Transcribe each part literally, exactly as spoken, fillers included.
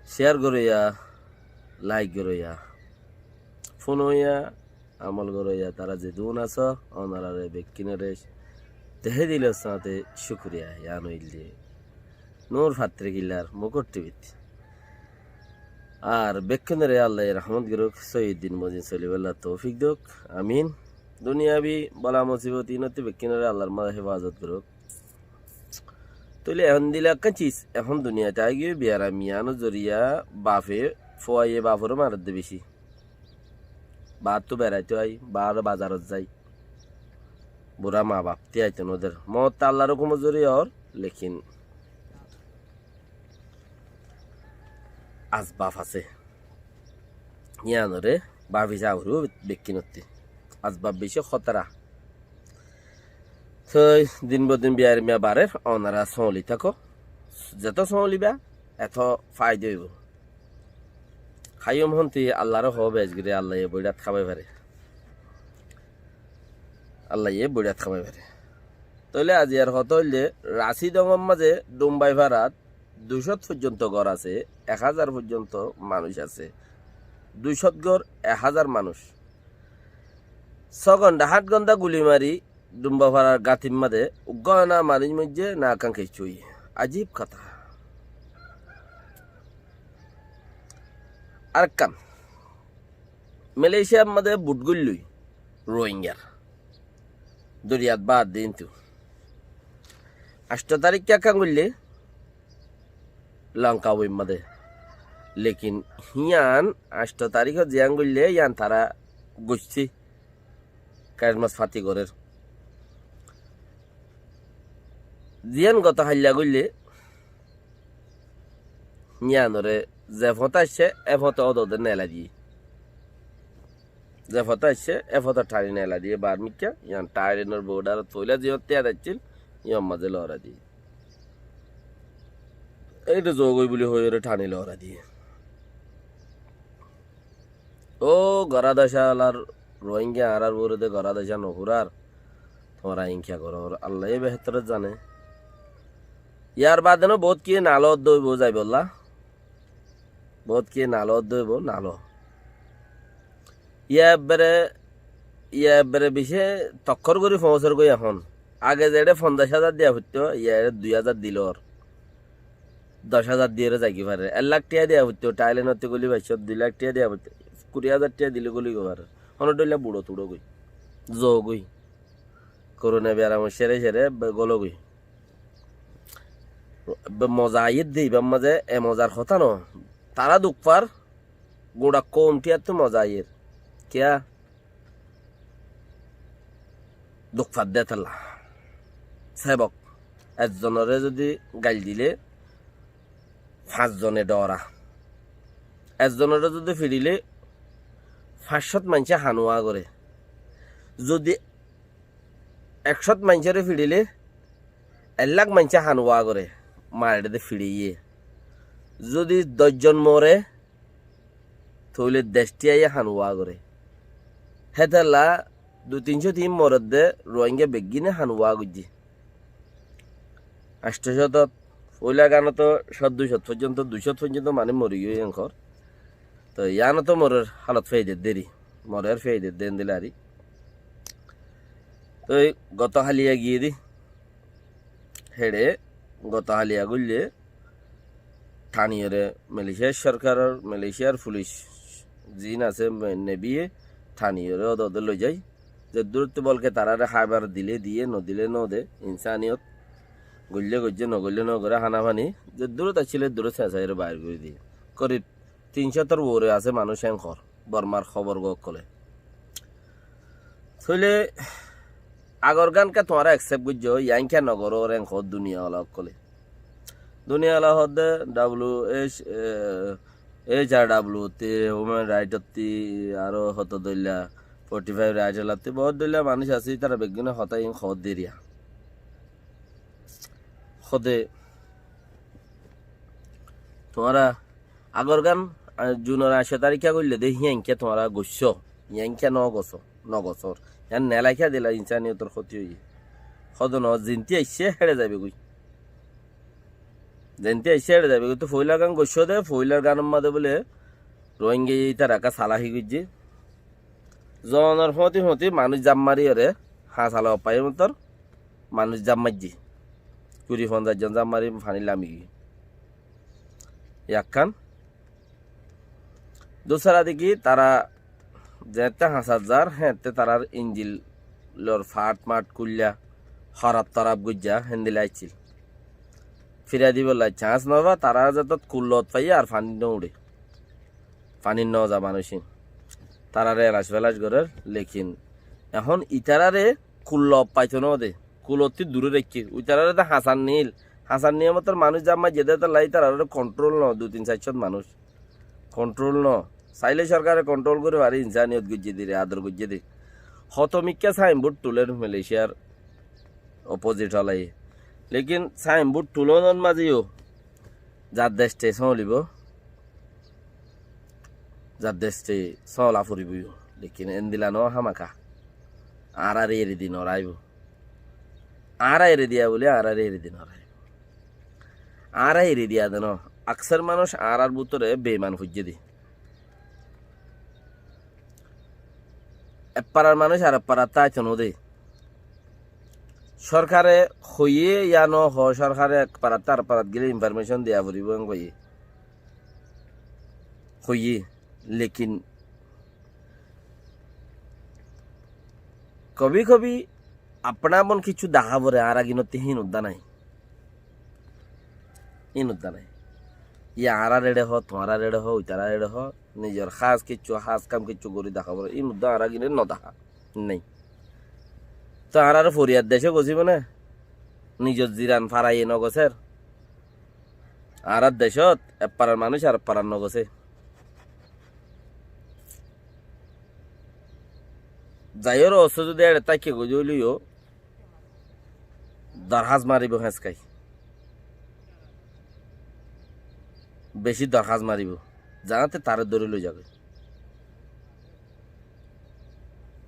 Share goróya, like goróya, fúnoya, amol goróya, tará zedún asó, ónorare bekkúnore tehé dilor sáñte cúkuriya, yián óilde Nur Fattrekillar Mukur T V t. Ar bekkúnore Allaye rahmot gorók, sóiyi din mozin solibálla toufik douk, amin. Duniyabi bala musibot inottú bekkúnore Allar maze hefazot gorók. Tóile ehón dila ekkán cis, ehón duniyait aigiyói biyaram yiánor zoriya bafe, fuaye baforé maredde beci. Baáttu beraitó ai, baáre bazarot zai. Bura mabaf tiyaitou noder. Moot Allar hókumor zoriya ór, lekin asbaf asé. Yiánoré bafi saá foribo bekkúnottú. Asbaf beci hótara. Toi din bodin biyaram yián barer, ónora sóli táko. Zeto sóliba, eto faida óibo. Háiyum honti Allaré hoó bec gorí, Allaye boiçát hábai fare. Allaye boiçát hábai fare. Tóile aziyar hotá óilde, Rasi dongor maze Dumbai farat dui cót foijjonto gór asé, ek házar foijjonto manúic asé. Dui cót gór, ek házar manúic. Só gonthá, háñt gonthá guli mari Dumba farar gátir maze uggúa na manúic moijjé, na ekkán kessú óiye. Ajib hotá. Arekkán, Malaysiar maze but goillói Rohingyar. Doriyat baade intu. Ancto taríkka ekkán goillé Langkawi maze. Lekin yián ancto taríkot ziyán goillé yián tará goijjé. Krismas fati gorér. Ziyán goto hailla goillé, yiánoré ze fóñt aiccé, é fóñte ódode neelai diyé. Ze fóñte aiccé, é fóñte thani neelai diyé. Barmikká, yián Thailenor bordarot foila ziyót tiyat aiccíl, yián maze loorai diyé. Éite zogói buli hoiyóre thani loorai diyé. Ó gorá decá alar Rohingya, añárar uore de gorá decá no furár, tuáñra inkiyá gorór, Allaye behétor zane. Yar bade no bout ki nalo odde óibo zaibolla. Bout ki nalo odde óibo, nalo. Yá ebbere, yá ebbere bicí tokkór gorí foóñsor goi ehón. Age zeçé fonzaic házar diya foittó, yá eçé dui házar dilor. Doc házar diyóre zaigói farer. Ek lak tiya diya foittó, Thailendottú goli faicco, dui lak tiya diya foittó, kuri házar tiya dile goli goi farer. Honó dhoilla buço tuço goi, zo goi. Korona biyaram cere cere be golo goi. Be moza aiyér de ibár mazé, e mozar hotá no. Tará duk far, guñça koum tiyattú moza aiyér. Kiyá? Duk fadde tolla. Sebok, ekzonoré zodi gail dile, fañs zone dhoora. Ekzonoré zodi fiçile, fañs cót maincé hanuwa goré. Zodi ek cót maincóre fiçile, ek lak maincé hanuwa goré. Mareçé de fiçiyé. Zodi doc zon more, tóile dec tiyaye hanuwa goré. Hétolla dui tin cót tin moredde Rohingya beggíne hanuwa goijjé. Ancto cótot, foila ganoto cót dui cót foijjonto, dui cót foijjonto manúic morigiyói enkor. Toi yanoto morer halot feider deri, morer feider de endilla ari. Toi goto haliya giyé de, héçe goto haliya goille, thaniyóre Malaysiar sorkaror, Malaysiar fulic ziín asé, me-, neviye thaniyóre óde óde loizai. Zeddúrottú bolke taráre háibar dile diye, nodile node, insaniyot goille goijje, nogoille nogoré, hána fani, zeddúrot accíl eddúrot señsaiyóre bair gorí diye. Korib tin cótor uore asé manúic enkor. Bormar hóbor gó ókkole. Tóile agor gán ká tuáñra accept goijjó, yián kiyá nogorór enkor duniyawala ókkole. Duniyawala hoódde W H, eh, H R W ttu, human right ttu, aró hoto dhoilla forty five right olattú, bout dhoilla manúic asé, ítara beggúne hotá iín hoódde eriya. Hóde, tuáñra agor gán, ah, junor añcto taríkka goille de, híyan kiyá tuáñra goiccó, yián kiyá no gosó, no gosór. Yián neelai kiyá dila insaniyotor hóti óiye. Hóde no, zinti aiccé, héçe zaibe goi. Zeéntte aiccé éçe zaibói, kintú foóilar gán goiccé dé, foóilar gánor mazé bóle Rohingyaye ítara ekká saláki goijjé. Zonor fóti fóti manúic zaf mariyóre, hañsala oppaiyé motor manúic zaf maijjé. Kuri fonzaic zon zaf mari fanit lami giyé. Ekkán. Dusara deki tará zeéñtte hañsat zar, héeñtte tarár injilor fath-math kúilla, hóraf-tóraf goijja, héndilla aiccíl. Firai dibolla cañs nofa, tará zetót kullot faiyé ar fanit nouçé. Fanit noza manúic ín. Taráre elac-felac gorér, lekin ehón itaráre kullot faito node. Kulottú duré raikké. Itaráre de hañsat niil. Hañsat niye motor manúic zaf maijjé dé, etolla itaráre kontrol no, dui tin sair cót manúic. Kontrol no. Sailé sorkare kontrol gorí fare, insaniyot goijjé dé, ador goijjé dé. Hoto mikká sainbord tuler Malaysiar opozit olaye. Lekin sainbord tulonor mazeyó zar dec te sólibo, zar dec te sóla foribó yó. Lekin endilla no hámaka. Añáráre eri di no raibó. Añára eri diya bóli añáráre eri di no raibó. Añára eri diya de no. Aksar manúic añárár bútore beiman foijjé de. Ek farar manúic ar ek farat táito no de. Sorkare hoiyé ya no hoó, sorkare ek farattú ar ek farat gele information diya foribó en hoiyé. Hoiyé, lekin kobi kobi apná apon kessú dahá foré, añára gínottú híin uddá nái. Híin uddá nái. Yá añárar eçé hoó, tuáñrar eçé hoó, itarar eçé hoó, nizor hás kessú, hás kam kessú gorí dahá foré. Híin uddá añára gíne no dahá. Nái. Tóu añárar foriyad decé gosíbo né? Nizor ziran faraye no gosér. Añárar decót ek farar manúic ar ek farar no gosé. Zaiyóre ossó zudi eçe táikke goijjé óile yó dorhás maribó héñskai. Beci dorhás maribó. Zaáñte taré dóri loi zagói.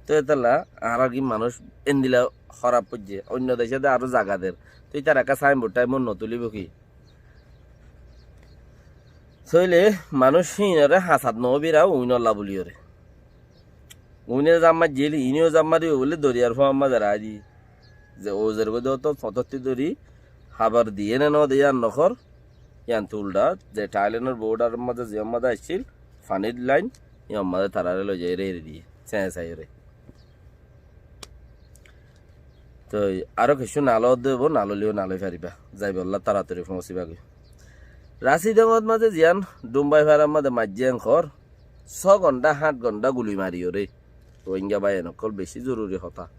Tóu etolla añárar ki manúic endilla hóraf óijje, oinno decé de aró zaga der. Tóu ítara ekká sainbord-thainbord no tulibó ki? Tóile manúic híinore hañsat no bira uinolla buliyóre. Uine zaf maijjé, iíne yó zaf maribó buli doriyar fúañr mazé raái di. Ze ózer goi de ótot fotótti dóri, hábar diyé né no diyé yían no hoór, yíantu uldha, ze Thailandor bordaror mazé ziyór mazé aiccíl, fanir lain, yían mazé taráre loizaiyóre eri diyé, señsaiyóre. Toi aró kessú naló de óibo, nalóile yó nalói faribá, zaibolla taratori foóñsibá goi. Rasidongot mazé ziyán Dumbai farar mazé maijjé en hoór, só gondhá, háñt gondhá guli mariyóre. Rohingya báiyain ókkol, beci zoruri hotá.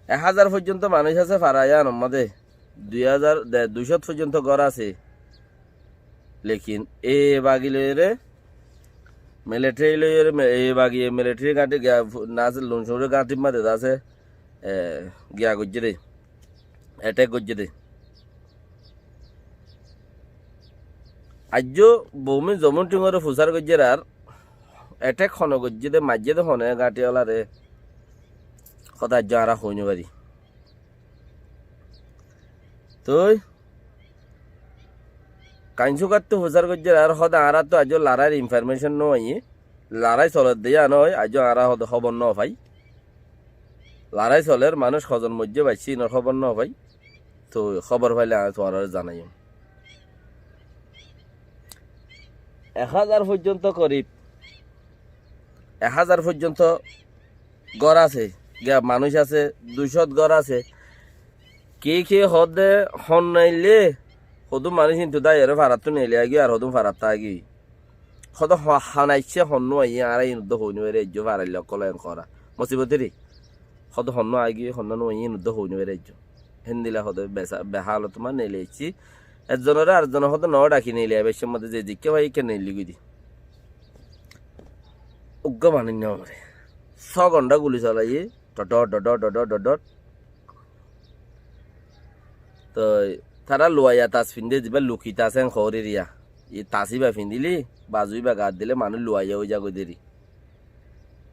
Ek házar foijjonto manúic asé fara yíanor mazé, dui házar, de, dui cót foijjonto gór asé. Lekin e bagi loiyóre, militeri loiyóre, mi-, e bagi militeri gáñthi giya fu-, Nasir Lunsonor gáñthir mazé de asé, e, giya goijjé de, etek goijjé de. Aijjó Bomin Zomin Thingore fusár goijjé ar etek hone goijjé de, maijjé de hone gáñthi oláre, hotá aijjó añára hoi no fari. Toi Kainsukattú fusár goijjé ar hotá añárattu aijjó laráir infarmecon no aiyé. Larái soler de yían ói, aijjó añára hotá hóbor no fai. Larái soler, manúic hozon moijjé baiccé, inor hóbor no fai. Toi hóbor faile añí tuáñrare zanaiyum. Ek házar foijjonto korib, ek házar foijjonto gór asé, giya manúic asé, dui cót gór asé. Ki ki hoódde hon naille, hodún manúic kintu dáiyore farattú neile aigiyói ar hodún farattú aigiyói. Hodó ho-, hon aiccé, honnú aiyé, añára iín uddá hoi no fari aijjó, farailla ókkol en hoóra. Mosiboteri. Hodó honnú aigiyói, honnú no aiyé, iín uddá hoi no fari aijjó. Héndilla hodó besa-, behálot ma neile aiccí. Ezzonore arezzone hodó no dhaki neile aibá, iccár modde ze zikká fai ikká neili goi di. Uggwá manúic no more. Só gondhá guli solaiyé, dhodhot, dhodhot, dhodhot, dhodhot. Toi tará luwaiya tas findé, zibá luki tas en hoór eriya. Í tas íba findíle, bazu íba gaat dile manúic luwaiya ói zagói deri.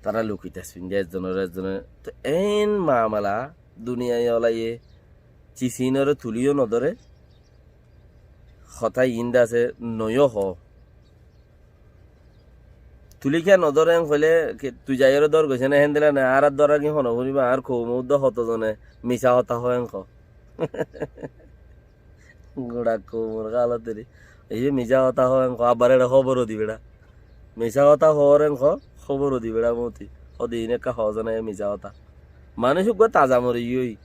Tará luki tas findé ezzonor ezzone. Toi eén mamala duniyai olaye cisínoré tuliyó nodóre. hotá iín de asé, noiyó hoó. Tui kiyá nodóre en hoilé, ki, tui zaiyóre dór goicé né, héndilla né, añárar dóra ki hone foribo, añár koum uddá hoto zone misá hotá hoó en hoó. Gura koumor hálot eri. Ei misá hotá hoó en hoó, abbar eçe hóbor di beça. Misá hotá hoór en hoó, hóbor di beça moti. Hóde iín ekká hoó zane misá hotá. Manúic uggúa taza mori giyói.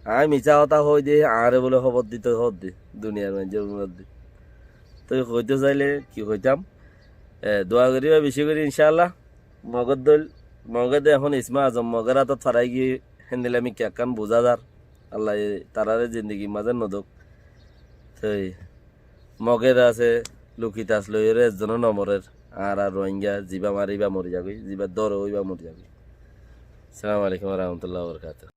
Añí misá hotá hoói de, añáre bóle hóbor dito hoódde, duniyar maincór uore. Toi hoito sailé ki hoitam? E, dua goriba beci gori, incáallah. Mogor dóil, Moge de ehón Isma Azom Mogor átot farai giyé, héndilla mikká ekkán buzá zar. Allaye tarare zindigir mazé nodouk. Toi Moge de asé, Luki Tas loiyóre ezzonó nomorer. Añára Rohingya, zibá mare íba mori zagói, zibá dóre íba mori zagói. Assalamu alaikum wa rahmatullahi wa barakatuhu.